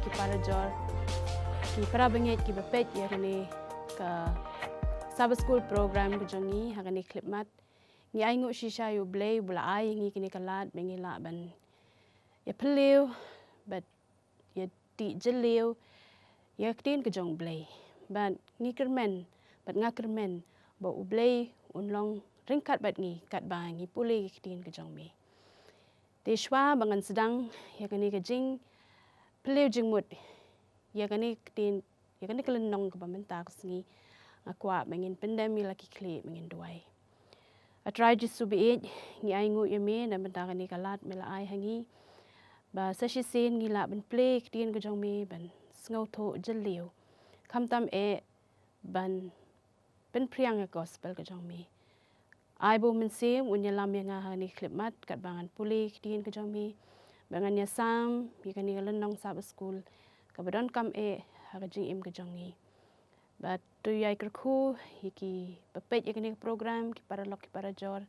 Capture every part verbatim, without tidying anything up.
Ki para jor, ki para bangeit kiba peit ïa kane ka Sabbath School program ka jong ngi ha kane ka khyllipmat. Ngi ainguh shisha ïa U Blei uba la ai ïa ngi kane ka lad ba ngi lah ban ïa phylliew bad ïa tih jylliew ïa ka ktien ka jong U Blei. Bad ngi kyrmen bad nga kyrmen ba U Blei un long ryngkat bad ngi katba ngi pule ïa ka ktien ka jong me. Te shuwa ba ngan sdang ïa kane ka jingphylliew jingmut ïa kane ka ktien, ïa kane ka lynnong kaba mynta ka sngi, nga kwah ba ngin pyndem ïa la ki khlieh ba ngin duwai. A Trai Jisu ba ïeit, ngi ainguh ïa me na bynta kane ka lad me la ai ha ngi, ba sa shisien ngi lah ban plie ïa ka ktien ka jong me, ban sngewthuh jylliew, khamtam eh ban pynphriang ïa ka gospel ka jong me. Ai ba U Mynsiem un ïalam ïa nga ha kane ka khyllipmat katba ngan pule ïa ka ktien ka jong me, ba ngan ïasam ïa kane ka lynnong Sabbath School kaba donkam eh ha ka jingim ka jong ngi. Bad to ïai kyrkhu ïa kiba peit ïa kane ka program, ki paralok ki para jor,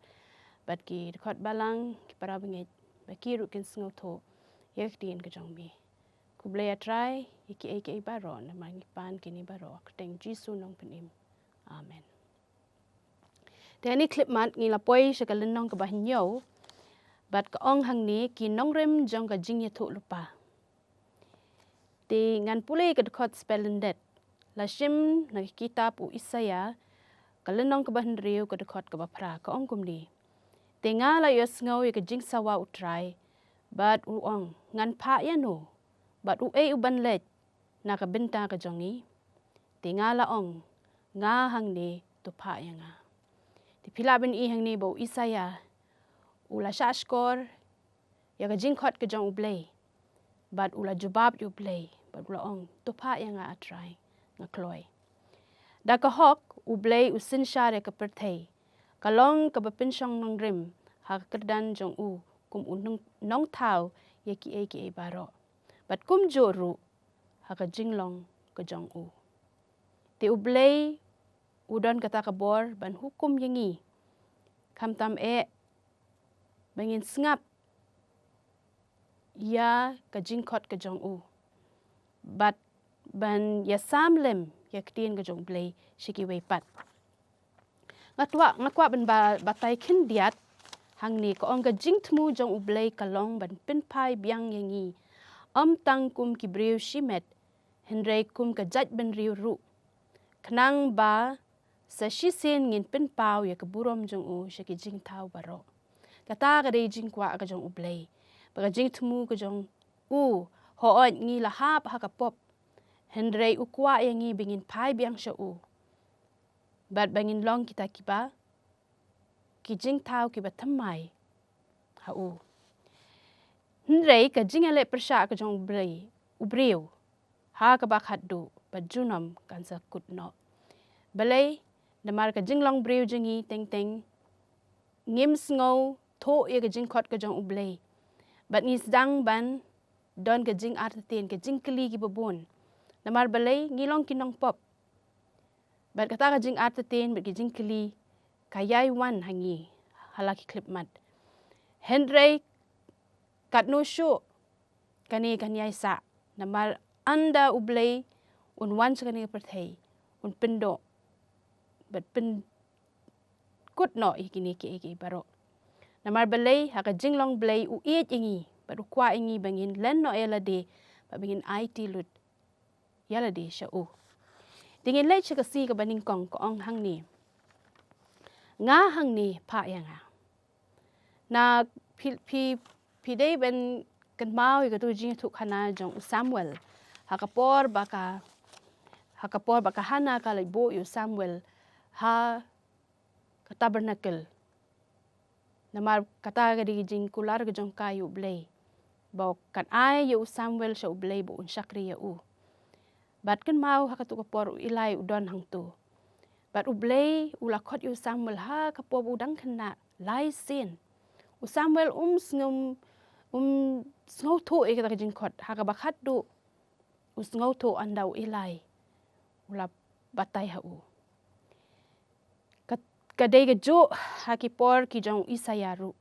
bad ki dkhot balang, ki para bangeit, ba ki ruh kin sngewthuh ïa ka ktien ka jong me. Khublei A Trai ïa kiei kiei baroh, namar ngi pan kine baroh ha ka kyrteng Jisu Nongpynim. Amen. Te ha kane ka khyllipmat ngi la poi sha ka lynnong kaba hynñiew, bad ka ong hangne: Ki nongrim jong ka jingïathuhlypa. Te ngan pule ka dkhot spelling date, la shim na ka kitab u Isaïah, ka lynnong kaba hynriew, ka dkhot kaba phra, ka ong kumne: Te nga la ïohsngew ïa ka jingsawa U Trai, bad u ong, ngan phah ïano, bad uei uban leit na ka bynta ka jong ngi? Te nga la ong, nga hangne, to phah ïa nga. Te phi lah ban i hangne ba u Isaïah u la shahshkor ïa ka jingkhot ka jong U Blei, bad u la jubab ïa U Blei, bad u la ong, to phah ïa nga A Trai, nga kloi. Da ka hok U Blei u synshar ïa ka pyrthei, ka long kaba pynshong nongrim ha ka kyrdan jong u, kum u nong, nongthaw ïa kiei kiei baroh, bad kumjuh ruh ha ka jinglong ka jong u. Te U Blei u don kata ka bor ban hukum ïa ngi, khamtam eh ba ngin sngap ïa ka jingkhot ka jong u, bad ban ïasam lem ïa ka ktien ka jong U Blei sha kiwei pat. Nga kwah, nga kwah ban ba, batai khyndiat hangne, ka ong, ka jingthmu jong U Blei ka long ban pynphai biang ïa ngi, ym tang kum ki briew shimet, hynrei kum ka jaitbynriew ruh, khnang ba sa shisien ngin pynpaw ïa ka burom jong u sha ki jingthaw baroh. Kata ka dei jingkwah ka jong U Blei, ba ka jingthmu ka jong u, hooid ngi la hap ha ka pop, hynrei u kwah ïa ngi ba ngin phai biang sha u, bad ba ngin long kita kiba, ki jingthaw kiba thymmai ha u. Hynrei ka jingïaleh pyrshah ka jong u briew, u briew ha kaba khatduh, bad junom kan sa kut noh. Balei? Namar ka jinglong briew jong ngi teng teng, ngim sngewthuh ïa ka jingkhot ka jong U Blei, bad ngi sdang ban don ka jingartatien, ka jingkylli kiba bun. Namar balei? Ngi long ki nongpop. Bad kata ka jingartatien bad ka jingkylli ka ïai wan ha ngi ha la ki khyllipmat. Hynrei katno shuh kane kan ïai sah, namar ynda U Blei un wan sha kane ka pyrthei, un pynduh bad pynkut noh ïa kine kiei kiei baroh. Namar balei? Ha ka jinglong Blei u ïeit ïa ngi, bad u kwah ïa ngi ba ngin len noh ïa lade, bad ba ngin aiti lut ïa lade sha u. Te ngin leit sha ka sngi kaba nyngkong, ka ong hangne: Nga hangne, phah ïa nga. Na phi, phi, phi dei ban kynmaw ïa katu ka jingïathuhkhana jong u Samuel, ha ka por ba ka, ha ka por ba ka Hana ka la buh ïa u Samuel ha ka tabernacle. Namar kata ka dei ka jingkular ka jong ka ïa U Blei, ba kan ai ïa u Samuel sha U Blei ba un shakri ïa u. Bad kynmaw ha katu ka por u Eli u don hangtu. Bad U Blei u la khot ïa u Samuel ha ka por ba u dang khynnah lai sien. U Samuel um sngew, um sngewthuh ïa kata ka jingkhot, ha kaba khatduh u sngewthuh ynda u Eli u la batai ha u. Ka, ka dei kajuh ha ki por ki jong u Isaïah ruh.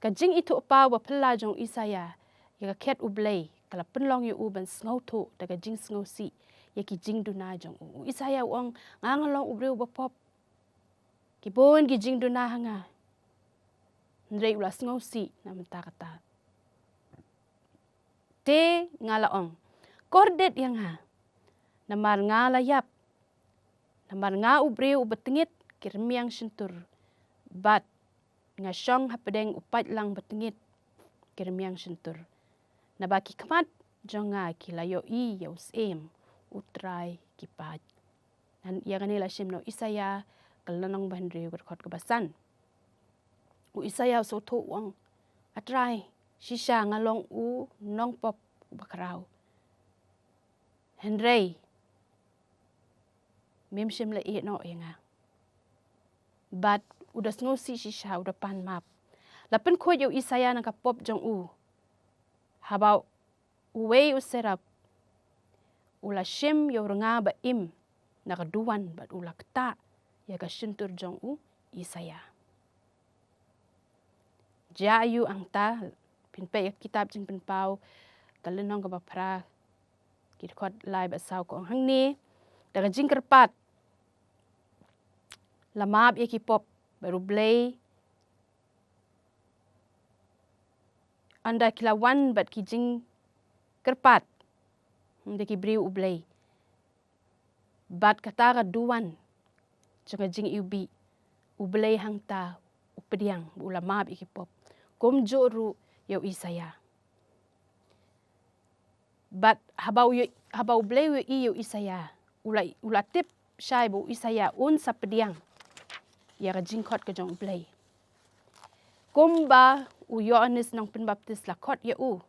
Ka jingithuhpaw ba phylla jong u Isaïah ïa ka khet U Blei ka la pynlong ïa u ban sngewthuh da ka jingsngewsih ïa ki jingduna jong u. U Isaïah u ong, nga nga long u briew ba pop. Ki bun ki jingduna ha nga. Hynrei u la sngewsih na mynta kata. Te nga la ong, kordit ïa nga. Namar nga la ïap. Namar nga u briew u batngit ki rmiang shyntur. Bad nga shong hapdeng u paidlang batngit ki rmiang shyntur. Naba ki khmat jong nga ki la ïohi ïa u syiem u Trai ki paid. Ngan ïa kane la shim na u Isaïah ka lynnong ba hynriew ka dkhot kaba san. U Isaïah u sngewthuh u ong, a Trai, shisha nga long u nongpop u bakhraw. Hynrei mem shym la ïeh noh ïa nga. Bad u da sngewsih shisha, u da pan map. La pynkhuid ïa u Isaïah na ka pop jong u. Haba uwei u serap u la shim ïa u rnga ba im na ka duwan bad u la ktah ïa ka shyntur jong u Isaïah. Jia aïu hangta? Phin peit ïa ka kitab Jingpynpaw ka lynnong kaba phra, ki dkhot lai bad saw, ka ong hangne, da ka jingkyrpad la map ïa ki pop bad U Blei, ynda ki la wan bad ki jingkyrpad, ynda ki briew U Blei. Bad kata ka duwan jong ka jingiwbih, U Blei hangta u pdiang, u la map ïa ki pop. Kumjuh ruh ïa u Isaïah. Bad haba u ïoh-, haba U Blei u ïohi ïa u Isaïah, u la, u la tip shai ba u Isaïah un sa pdiang ïa ka jingkhot ka jong U Blei. Kumba u Ïoannis Nongpynbaptis la khot ïa u.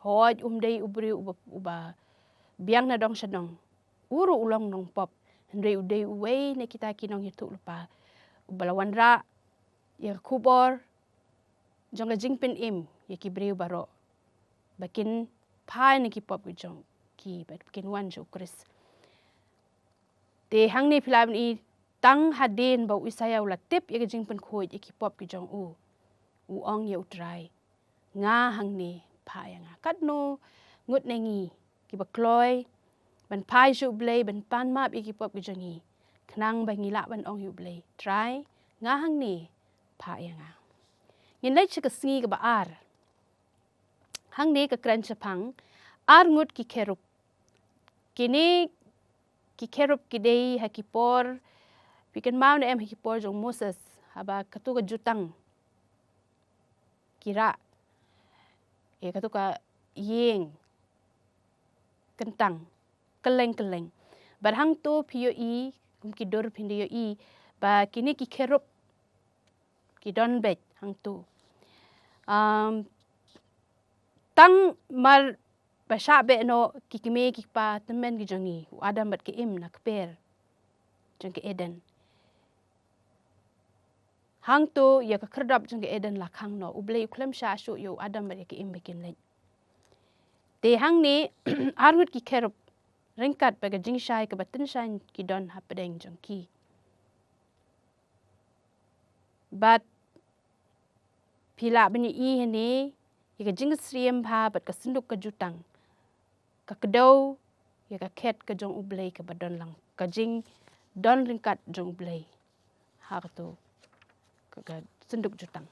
Hooid, um dei u briew uba, uba biang na dong sha dong. U ruh u long nongpop. Hynrei u dei uwei na kita ki nongïathuhlypa uba la wanrah ïa ka khubor jong ka jingpynim ïa ki briew baroh, ba kin phai na ki pop ki jong ki, ba kin wan sha U Khrist. Te hangne phi lah ban i, tang hadien ba u Isaïah u la tip ïa ka jingpynkhuid ïa ki pop ki jong u, u ong ïa U Trai, nga hangne, phah ïa nga. Katno ngut na ngi kiba kloi ban phai sha U Blei, ban pan map ïa ki pop ki jong ngi, khnang ba ngi lah ban ong ïa U Blei, Trai, nga hangne, phah ïa nga. Ngin leit sha ka sngi kaba ar. Hangne ka kren shaphang ar ngut ki kherub. Kine ki kherub ki dei ha ki por, phi kynmaw ne em, ha ki por jong u Moses, haba katu ka jutang ki rah, eh, katu ka ïing kyntang kylleng kylleng. Bad hangto phi ïohi, kum ki dur phin da ïohi ba kine ki kherub ki don beit hangto. Um, tang mar ba shah beh noh ki kmie ki kpa tymmen ki jong ngi, u Adam bad ka Im, na kper jong ka Eden. Hangto ïa ka khyrdop jong ka Eden la khang noh. U Blei u khlem shah shuh ïa u Adam bad ïa ka Im ba kin leit. Te hangne ar ngut ki kherub ryngkat bad ka jingshai kaba tyngshaiñ ki don hapdeng jong ki. Bad phi lah ban ïohi hangne ïa ka jingsyriem bha bad ka synduk ka jutang, ka kdew ïa ka khet ka jong U Blei kaba don lang, ka jingdon ryngkat jong U Blei ha katu ka, ka synduk jutang.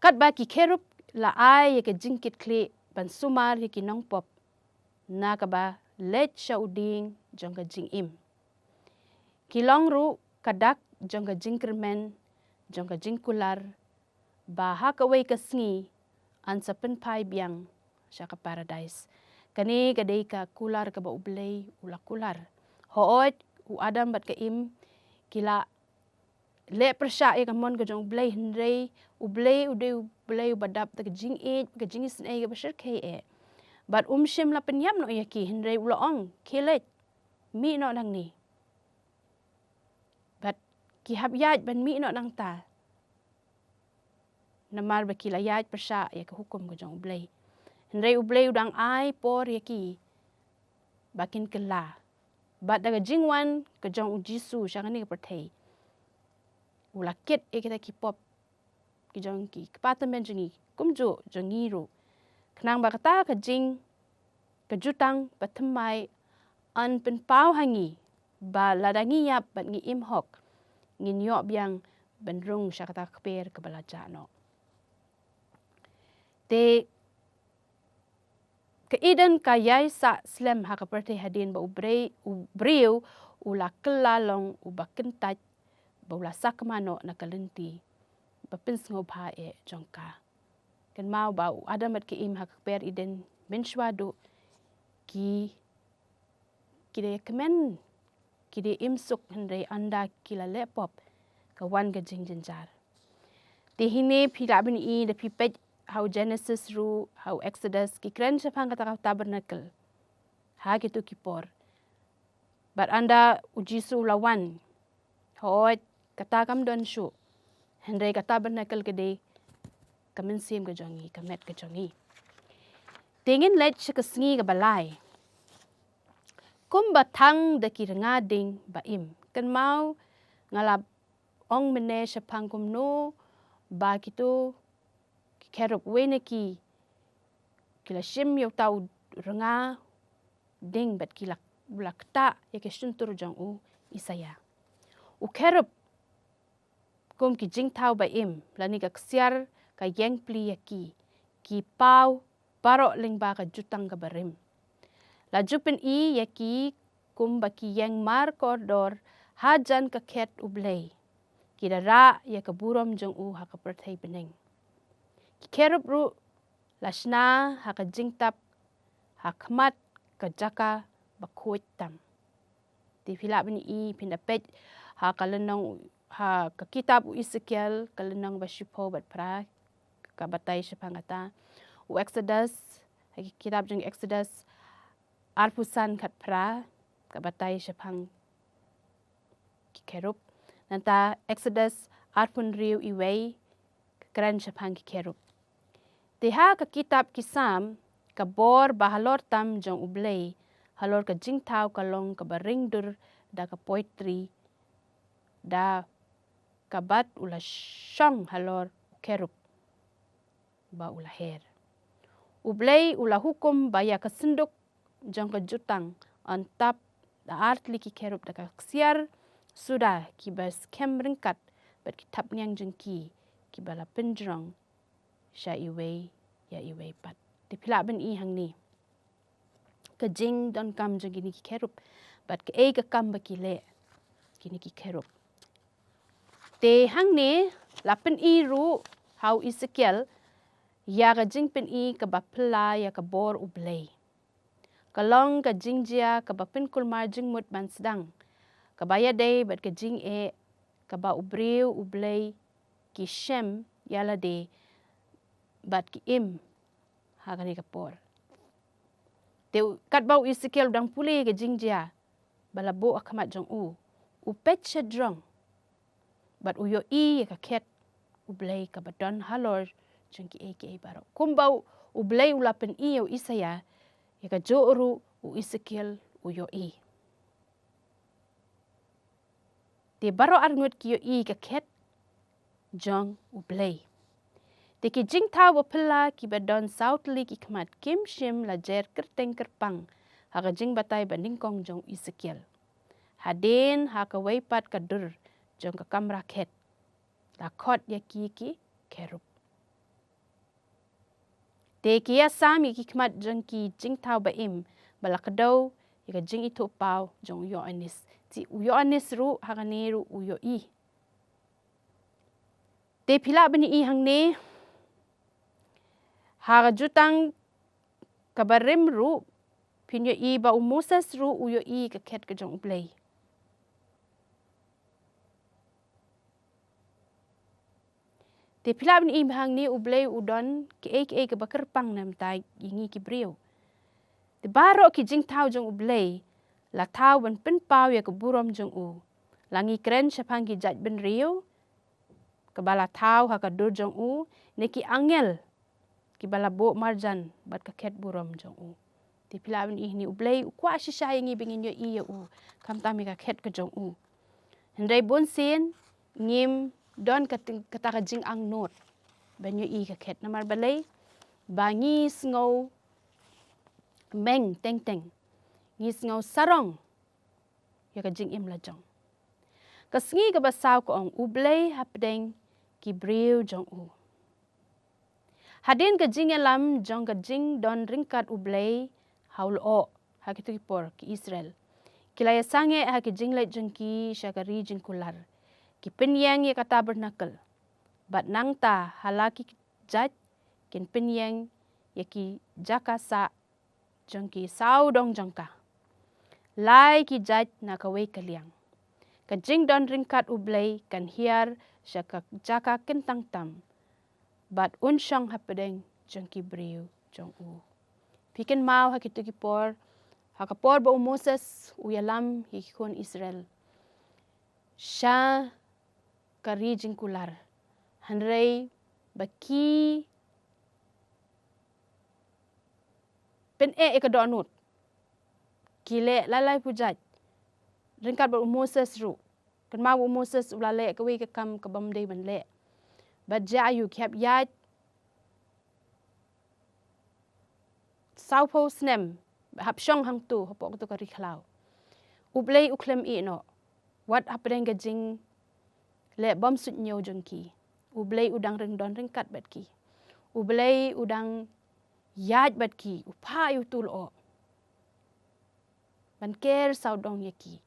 Katba ki kherub la ai ïa ka jingkitkhlieh ban sumar ïa ki nongpop na kaba leit sha u dieng jong ka jingim. Ki long ruh ka dak jong ka jingkyrmen, jong ka jingkular, ba ha kawei ka sngi yn sa pynphai biang sha ka paradais. Kane ka dei ka kular kaba U Blei u la kular. Hooid, u Adam bad ka Im ki la leh pyrshah ïa ka mon ka jong U Blei, hynrei U Blei u dei U Blei uba dap da ka jingïeit, ka jingisynei kaba shyrkhei eh. Bad um shym la pynïap noh ïa ki, hynrei u la ong, khie leit, mih noh nangne. Bad ki hap ïaid ban mih noh nangta, namar ba ki la ïaid pyrshah ïa ka hukum ka jong U Blei. Hynrei U Blei u dang ai por ïa ki ba kin kylla. Bad da ka jingwan ka jong U Jisu sha kane ka pyrthei, u la kit ïa kita ki pop ki jong ki kpa tymmen jong ngi, kumjuh jong ngi ruh. Khnang ba kata ka jing, ka jutang ba thymmai yn pynpaw ha ngi ba lada ngi ïap bad ngi im hok, ngin ïoh biang ban rung sha kata ka kper kaba la jah noh. Te ka Eden ka ïai sah slem ha ka pyrthei hadien ba u brei, u briew u la kylla long uba kyntait, ba u la sakma noh na ka lynti ba pynsngewbha eh jong ka. Kynmaw ba u Adam bad ka Im ha ka kper Eden mynshuwa duh ki, ki dei kmen, ki dei im suk, hynrei ynda ki la leh pop ka wan ka jingjynjar. Te hynne phi lah ban ïohi da phi peit ha u Genesis ruh, ha u Exodus, ki kren shaphang kata ka tabernacle ha kito ki por. Bad ynda u Jisu u la wan, hooid, kata kam don shuh, hynrei ka tabernacle ka dei ka mynsiem ka jong ngi, ka met ka jong ngi. Te ngin leit sha ka sngi kaba lai. Kumba thang da ki rnga ding ba im. Kynmaw nga la ong mynne shaphang kumno ba kito ki kherub, wei na ki, ki la shim ïa uta u rnga ding bad ki la, u la ktah ïa ki shyntur jong u Isaïah. U kherub kum ki jingthaw ba im, lane ka ksiar ka ïeng pli ïa ki, ki paw baroh lyngba ka jutang kaba rim. La ju pyni ïa ki kumba ki ïeng mar kordor hajan ka khet U Blei, ki da rah ïa ka burom jong u ha ka pyrthei bneng. Ki kherub ruh la shna ha ka jingtap ha khmat ka jaka ba khuid tam. Te phi lah ban ïohi, phin da peit ha ka lynnong, ha ka kitab u Ezekiel, ka lynnong ba shiphew bad phra, ka batai shaphang kata. U Exodus, ha ki kitab jong Exodus arphew san khatphra, ka batai shaphang ki kherub. Nangta Exodus arphew hynriew, iwei, ka kren shaphang ki kherub. Te ha ka kitab ki Salm, ka bor ba halor tam jong U Blei halor ka jingthaw ka long kaba ring dur da ka poetry, da kaba u la shong halor u kherub ba u la her. U Blei u la hukum ba ïa ka synduk jong ka jutang yn tap da artylli ki kherub da ka ksiar suda kiba skhem ryngkat bad ki thapniang jong ki kiba la pynjrong sha iwei ïa iwei pat. Te phi lah ban ïohi hangne ka jingdonkam jong kine ki kherub bad kaei ka kam ba ki leh kine ki kherub. Te hangne la pyni ruh ha u Ezekiel ïa ka jingpyni kaba phylla ïa ka bor U Blei. Ka long ka jingjia kaba pynkulmar jingmut ban sdang, kaba ïadei bad ka jingeh kaba u briew U Blei ki shem ïa lade bad ki im ha kane ka por. Te u, katba u Ezekiel u dang pule ka jingjia ba la buh ha khmat jong u, u peit shajrong bad u ïohi ïa ka khet U Blei kaba don halor jong kiei kiei baroh. Kumba u, U Blei u la pyni ïa u Isaïah, ïa kajuh ruh u Ezekiel u ïohi. Te baroh arngut ki ïohi ka khet jong U Blei. Te ki jingthaw ba phylla kiba don saw tylli ki khmat kim shym la jer kyrteng kyrpang ha ka jingbatai ba nyngkong jong u Ezekiel. Hadien ha kawei pat ka dur jong ka kamra khet la khot ïa ki ki kherub. Te ki ïasam ïa ki khmat jong ki jingthaw ba im ba la kdew ïa ka jingithuhpaw jong u Ïoannis. Te u Ïoannis ruh ha kane ruh u ïohi. Te phi lah ban ïohi hangne ha ka jutang kaba rim ruh phin ïohi ba u Moses ruh u ïohi ka khet ka jong U Blei. Te phi lah ban ïohi ba hangne U Blei u don kiei kiei kaba kyrpang na bynta ïa ngi ki briew. Te baroh ki jingthaw jong U Blei la thaw ban pynpaw ïa ka burom jong u. La ngi kren shaphang ki jaitbynriew kaba la thaw ha ka dur jong u, ne ki angel kiba la buh marjan bad ka khet burom jong u. Te phi lah ban ïohi hangne U Blei u kwah shisha ïa ngi ba ngin ïohi ïa u, khamtam ïa ka khet ka jong u. Hynrei bunsien ngim don ka ting, kata ka jingangnud ban ïohi ka khet. Namar balei? ba ngi sngew meng teng teng, ngi sngew sarong ïa ka jingim la jong. Ka sngi kaba saw ka ong U Blei hapdeng ki briew jong u. Hadien ka jingïalam jong ka jingdon ryngkat U Blei ha u lyoh ha kito ki por ki Israel, ki la ïasangeh ha ki jingleit jong ki sha ka ri jingkular. Ki pynïeng ïa ka tabernakl, bad nangta ha la ki jait kin pynïeng ïa ki jaka sah jong ki sawdong jong ka. Lai ki jait na kawei ka liang. Ka jingdon ryngkat U Blei kan hiar sha ka jaka kyntang tam, bad un shong hapdeng jong ki briew jong u. Phi kynmaw ha kito ki por, ha ka por ba u Moses u ïalam ïa ki khun Israel sha ka ri jingkular, hynrei ba ki pyneh ïa ka dohnud, ki leh lai lai pujait ryngkat bad u Moses ruh. Kynmaw ba u Moses u la leh kawei ka kam kabym dei ban leh. Bad jia aïu, ki hap ïaid sawphew snem hap shong hangto hapoh kato ka ri khlaw. U Blei u khlem ïeh noh wat hapdeng ka jingleh bymsuidñiew jong ki. U Blei u dang ryngdon ryngkat bad ki. U Blei u dang ïaid bad ki, u phah ïa uto u lyoh ban ker sawdong ïa ki.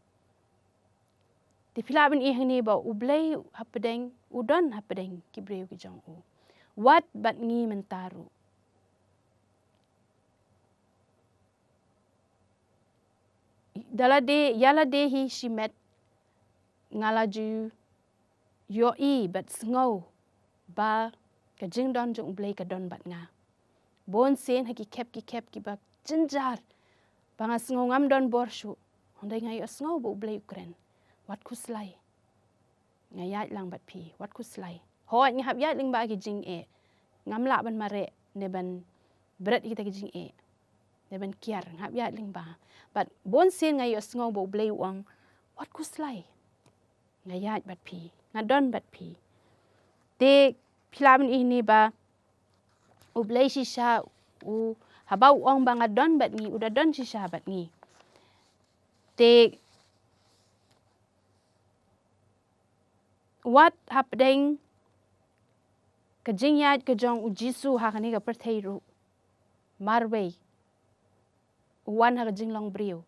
Te phi lah ban i hangne ba U Blei hapdeng, u don hapdeng ki briew ki jong u. Wat bad ngi mynta ruh. Da lade, ïa lade hi shimet nga la ju ïohi bad sngew ba ka jingdon jong U Blei ka don bad nga. Bun sien ha ki khep ki khep kiba jynjar, ba nga sngew ngam don bor shuh, hynrei nga ïohsngew ba U Blei u kren. Wat khuslai. Nga ïaid lang bad phi, wat khuslai. Hooid, nga hap ïaid lyngba ki jingeh. Ngam lah ban mareh ne ban bret ïa kita ki jingeh, ne ban kiar, nga hap ïaid lyngba. Bad bun sien nga ïohsngew ba U Blei u ong, wat khuslai. Nga ïaid bad phi, nga don bad phi. Te phi lah ban i hangne ba U Blei shisha u, haba u ong ba nga don bad ngi, u da don shisha bad ngi. Te wat hapdeng ka jingïaid ka jong U Jisu ha kane ka pyrthei ruh, marwei u wan ha ka jinglong briew,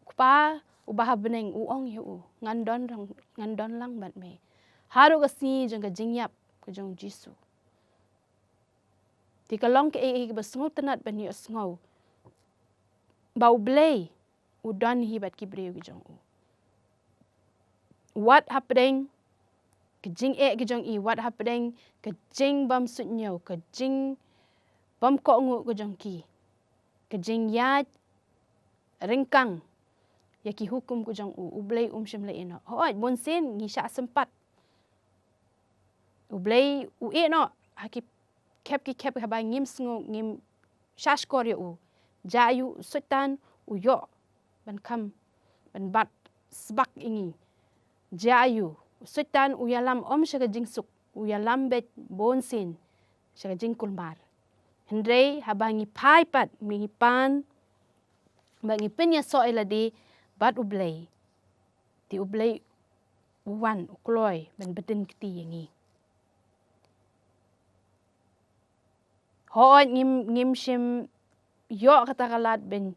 U Kpa uba ha bneng u ong ïa u, ngan don lang, ngan don lang bad me haduh ka sngi jong ka jingïap ka jong U Jisu. Te ka long kaei kaei kaba sngewtynnat ban ïohsngew ba U Blei u don hi bad ki briew ki jong u. Wat hapdeng ka jingeh ka jong i, wat hapdeng ka jingbymsuidñiew, ka jingbymkohnguh ka jong ki, ka jingïaid ryngkang ïa ki hukum ka jong u, U Blei um shym la ïeh noh. Hooid, bun sien ngi shah sympat. U Blei u ïeh noh ha ki khep ki khep haba ngim sngew, ngim shahshkor ïa u. Jia aïu, u Soitan u ïoh ban kham, ban bat sbak ïa ngi. Jia aïu, u Soitan u ïalam ym sha ka jingsuk, u ïalam beit bun sien sha ka jingkulmar. Hynrei haba ngi phai pat, ngi pan, ba ngi pynïasoh ïa lade bad U Blei, te U Blei u wan, u kloi ban bteng kti ïa ngi. Hooid, ngim, ngim shym ïoh kata ka lad ban,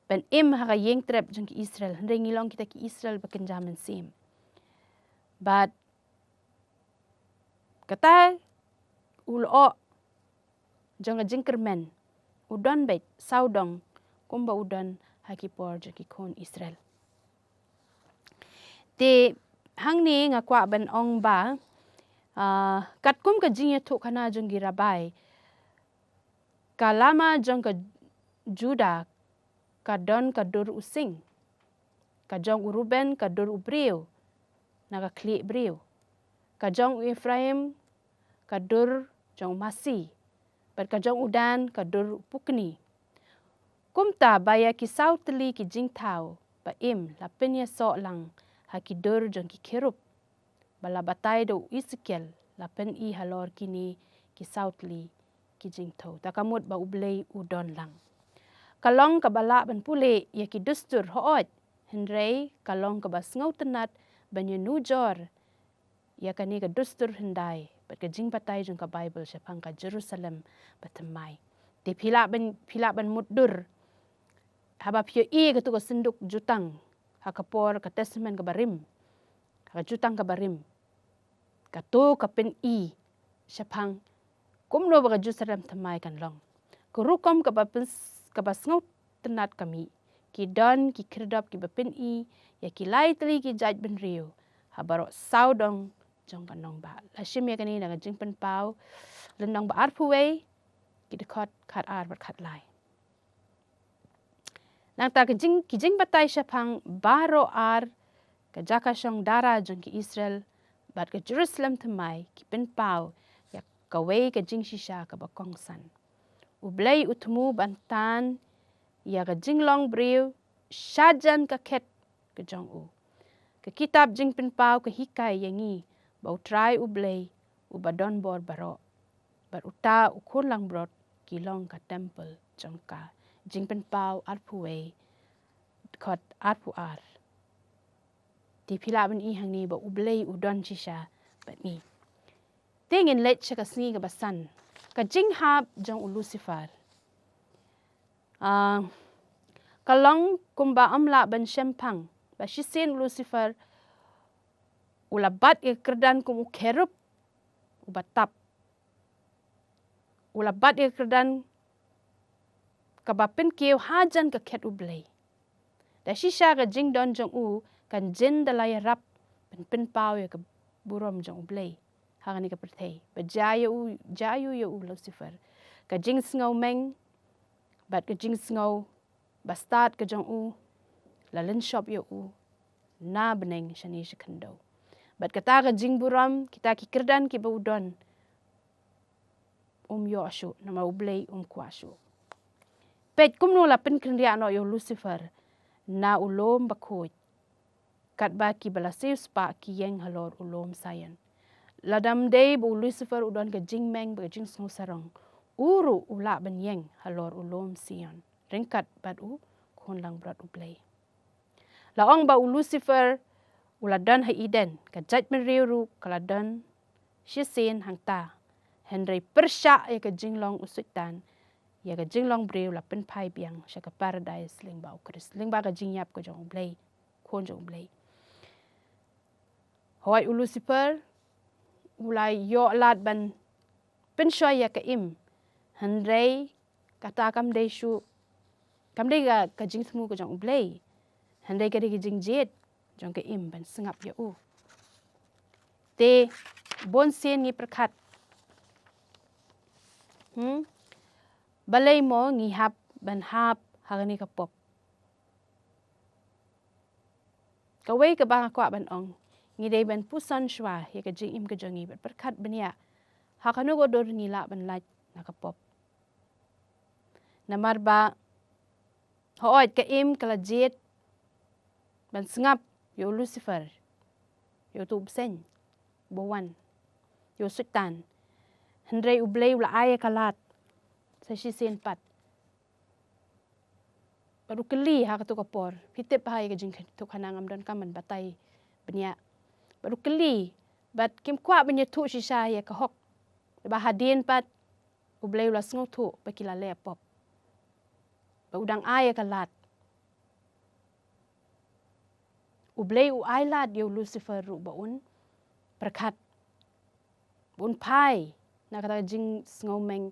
ban im ha ka ïing trep jong ki Israel, hynrei ngi long kita ki Israel ba kynja mynsiem. Bad kata u lyoh jong ka jingkyrmen u don beit sawdong kumba u don ha ki por jong ki khun Israel. Te hangne nga kwah ban ong ba, ah, katkum ka jingïathuhkhana jong ki Rabbi, ka lama jong ka Judah ka don ka dur u sing, ka jong u Ruben ka dur u briew na ka khlieh briew, ka jong u Ephraim ka dur jong u masi, bad ka jong u Dan ka dur u pukni. Kumta ba ïa ki saw tylli ki jingthaw ba im la pynïasoh lang ha ki dur jong ki kherub, ba la batai da u Esekiel, la pyni halor kine ki saw tylli ki jingthew. Ta ka mut ba U Blei u don lang. Ka long kaba lah ban pule ïa ki dustur hooid, hynrei ka long kaba sngewtynnat ban ïanujor ïa kane ka dustur hyndai bad ka jingbatai jong ka Baibl shaphang ka Jerusalem bathymmai. Te phi lah ban, phi lah ban mutdur haba phi ïohi ïa katu ka synduk jutang ha ka por ka Testament kaba rim, ha ka Jutang kaba rim. Kato ka pyni shaphang kumno ba ka Jerusalem thymmai kan long. Ka rukom kaba pyn-, kaba sngewtynnat ka mih. Ki don ki khyrdop kiba pyni ïa ki lai tylli ki jaitbynriew ha baroh sawdong jong ka nongbah. La shim ïa kane na ka Jingpynpaw lynnong ba arphew wei, ki dkhot khatar bad khatlai. Nangta ka jing, ki jingbatai shaphang baroh ar ka jaka shong dara jong ki Israel bad ka Jerusalem thymmai ki pynpaw ïa kawei ka jingshisha kaba kongsan. U Blei u thmu ban tan ïa ka jinglong briew shajan ka khet ka jong u. Ka kitab Jingpynpaw ka hikai ïa ngi ba U Trai U Blei uba don bor baroh bad uta U Khunlangbrot ki long ka templ jong ka. Jingpynpaw arphew wei, dkhot arphew ar. Te phi lah ban i hangne ba U Blei u don shisha bad ngi. Te ngin leit sha ka sngi kaba san, ka jinghap jong u Lucifer. Ah, ka long kumba ym lah ban shemphang ba shisien u Lucifer u la bat ïa ka kyrdan kum u kherub uba tap. U la bat ïa ka kyrdan kaba pynkiew hajan ka khet U Blei. Da shisha ka jingdon jong u kan jin da la ïarap ban pynpaw ïa ka burom jong U Blei ha kane ka pyrthei. Ba jia ïa u, jia ïa u ïa u Lucifer. Ka jingsngew meng bad ka jingsngew bastad ka jong u la lynshop ïa u na bneng shane sha khyndew. Bad kata ka jingburom, kita ki kyrdan kiba u don, um ïoh shuh, namar U Blei um kwah shuh. Peit kumno la pynkynriah noh ïa u Lucifer na u lum bakhuid, katba kiba la siewspah ki ïeng halor u lum Sion. Lada ym dei ba u Lucifer u don ka jingmeng bad ka jingsngew sarong, u ruh u lah ban ïeng halor u lum Sion ryngkat bad U Khunlangbrot U Blei. La ong ba u Lucifer u la don ha Eden, ka jaitbynriew ruh ka la don shisien hangta. Hynrei pyrshah ïa ka jinglong u Soitan, ïa ka jinglong briew la pynphai biang sha ka paradais lyngba u Khrist, lyngba ka jingïap ka jong U Blei, Khun jong U Blei. Hooid, u Lucifer u la ïoh lad ban pynshoi ïa ka im, hynrei kata kam dei shuh, kam dei ka, ka jingthmu ka jong U Blei, hynrei ka dei ka jingjied jong ka im ban sngap ïa u. Te bunsien ngi pyrkhat, hmm, balei mo ngi hap ban hap ha kane ka pop? Kawei kaba nga kwah ban ong, ngi dei ban puson shuwa ïa ka jingim ka jong ngi bad pyrkhat bniah ha kano ka dur ngi lah ban lait na ka pop. Namar ba hooid ka im ka la jied ban sngap ïa u Lucifer, ïa uto u bseiñ uba wan, ïa u Soitan. Hynrei U Blei u la ai ïa ka lad sa shisien pat. Bad u kylli ha kato ka por, phi tip bha ïa ka jingïathuhkhana, ngam donkam ban batai bniah. Bad u kylli, bad kim kwah ban ïathuh shisha ïa ka hok. Ba hadien pat U Blei u la sngewthuh ba ki la leh pop, ba u dang ai ïa ka lad. U Blei u ai lad ïa u Lucifer ruh ba un pyrkhat, ba un phai na kata ka jingsngewmeng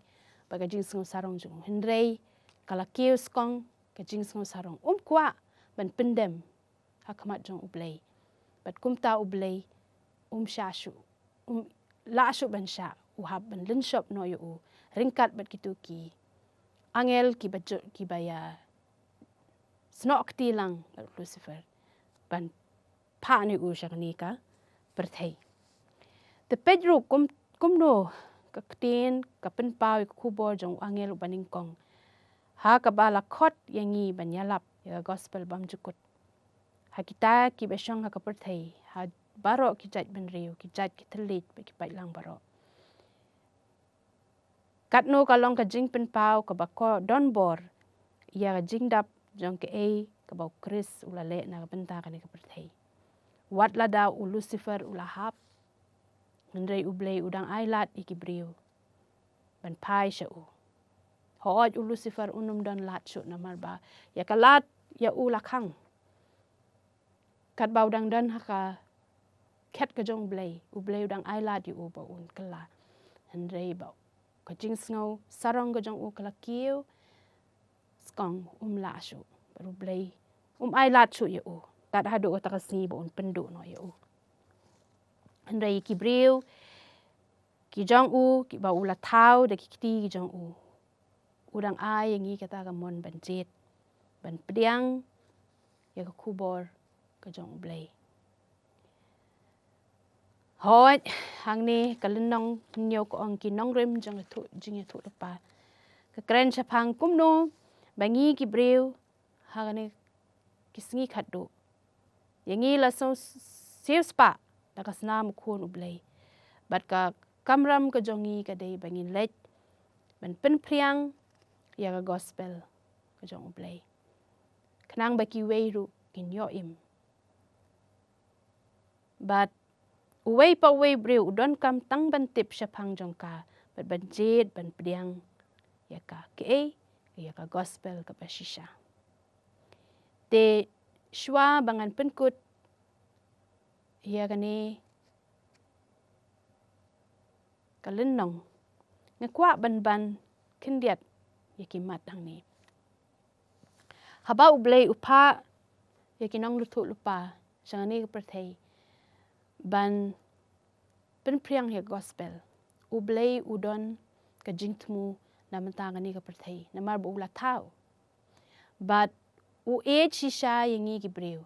bad ka jingsngewsarong jong u. Hynrei ka la kiew skong ka jingsngewsarong. Um kwah ban pyndem ha khmat jong U Blei. Bad kumta U Blei um shah shuh, um lah shuh ban shah, u hap ban lynshop noh ïa u ryngkat bad kito ki angel kiba ju-, kiba ïa snoh kti lang bad u Lucifer ban phah noh ïa u sha kane ka pyrthei. Te peit ruh kum, kumno ka ktien ka pynpaw ïa ka khubor jong u angel uba nyngkong ha kaba la khot ïa ngi ban ïalap ïa ka gospel bymjukut ha kita kiba shong ha ka pyrthei, ha baroh ki jaitbynriew, ki jait ki thylliej bad ki paidlang baroh. Katno ka long ka jingpynpaw kaba ko don bor ïa ka jingdap jong kaei kaba u Khrist u la leh na ka bynta kane ka pyrthei. Wat lada u Lucifer u la hap, hynrei U Blei u dang ai lad ïa ki briew ban phai sha u. Hooid, u Lucifer un ym don lad shuh, namar ba ïa ka lad ïa u la khang. Katba u dang don ha ka khet ka jong U Blei, U Blei u dang ai lad ïa u ba un kylla. Hynrei ba ka jingsngew sarong ka jong u ka la kiew skong, um lah shuh. Bad U Blei um ai lad shuh ïa u tad haduh kata ka sngi ba un pynduh noh ïa u. Hynrei ki briew ki jong u, kiba u la thaw da ki kti ki jong u, u dang ai ïa ngi kata ka mon ban jied, ban pdiang ïa ka khubor ka jong U Blei. Hooid, hangne ka lynnong hynñiew ka ong, ki nongrim jong ka thuh, jingïathuhlypa. Ka kren shaphang kumno ba ngi ki briew ha kane ki sngi khatduh, ïa ngi la siew, siew spah da ka snam u Khun U Blei. Bad ka kamram ka jong ngi ka dei ba ngin leit ban pynphriang ïa ka gospel ka jong U Blei, khnang ba kiwei ruh kin ïoh im. Bad uwei pa uwei briew u donkam tang ban tip shaphang jong ka, bad ban jied ban pdiang ïa ka, kaei, ïa ka gospel kaba shisha. Te shuwa ba ngan pynkut ïa kane ka lynnong, nga kwah ban ban khyndiat ïa ki mat hangne. Haba U Blei u phah ïa ki nongïathuhlypa sha kane ka pyrthei ban pynphriang ïa ka gospel, U Blei u don ka jingthmu na bynta kane ka pyrthei, namar ba u la thaw. Bad u ïeit shisha ïa ngi ki briew.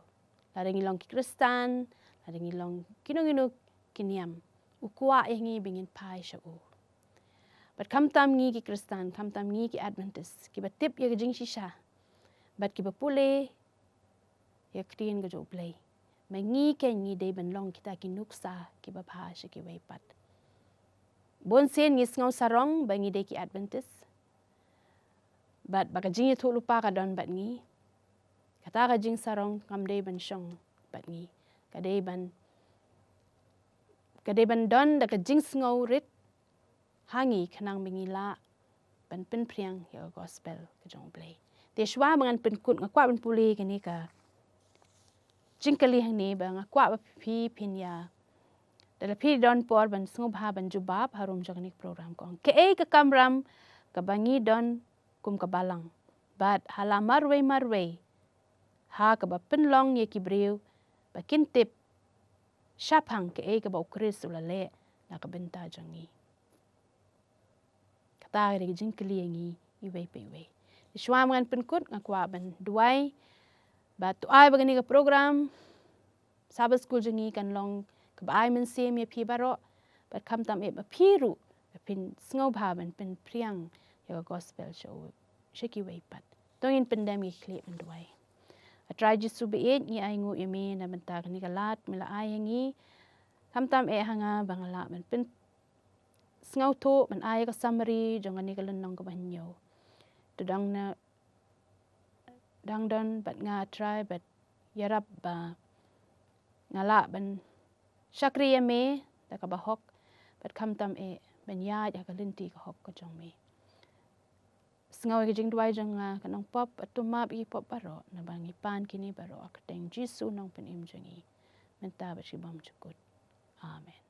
Lada ngi long ki Khristan, lada ngi long kino kino ki niam, u kwah ïa ngi ba ngin phai sha u. Bad khamtam ngi ki Khristan, khamtam ngi ki Adventist, kiba tip ïa ka jingshisha, bad kiba pule ïa ka ktien ka jong U Blei, ma ngi keiñ ngi dei ban long kita ki nuksa kiba bha sha kiwei pat. Bun sien ngi sngew sarong ba ngi dei ki Adventist, bad ba ka jingïathuhlypa ka don bad ngi. Kata ka jingsarong kam dei ban shong bad ngi. Ka dei ban, ka dei ban don da ka jingsngew rit ha ngi, khnang ba ngi lah ban pynphriang ïa ka gospel ka jong U Blei. Te shuwa ba ngan pynkut, nga kwah ban pule kane ka jingkylli hangne, ba nga kwah ba phi phin ïa, da la phi don por ban sngewbha ban jubab harum jong kane ka program, ka ong: Kaei ka kamram kaba ngi don kum ka balang, bad ha la marwei marwei, ha kaba pynlong ïa ki briew ba kin tip shaphang kaei kaba U Khrist u la leh na ka bynta jong ngi? Kata ka dei ka jingkylli ïa ngi iwei pa iwei. Te shuwa ba ngan pynkut, nga kwah ban duwai ba to ai ba kane ka program Sabbath School jong ngi kan long kaba ai mynsiem ïa phi baroh, bad khamtam eh ba phi ruh ba phin sngewbha ban pynphriang ïa ka gospel sha u, sha kiwei pat. To ngin pyndem, ngi khlieh ban duwai. A Trai Jisu ba ïeit, ngi ainguh ïa me na bynta kane ka lad me la ai ïa ngi. Khamtam eh ha nga ba nga lah ban pynsngewthuh, ban ai ïa ka summary jong kane ka lynnong kaba hynñiew. To dang na, dang don bad nga, Trai, bad ïarap ba nga lah ban shakri ïa me da kaba hok, bad khamtam eh ban ïaid ha ka lynti ka hok ka jong me. Sngew ïa ka jingduwai jong nga, ka nongpop, bad to map ïa ki pop baroh, naba ngi pan kine baroh ha ka kyrteng Jisu Nongpynim jong ngi, mynta bad shi bymjukut. Amen.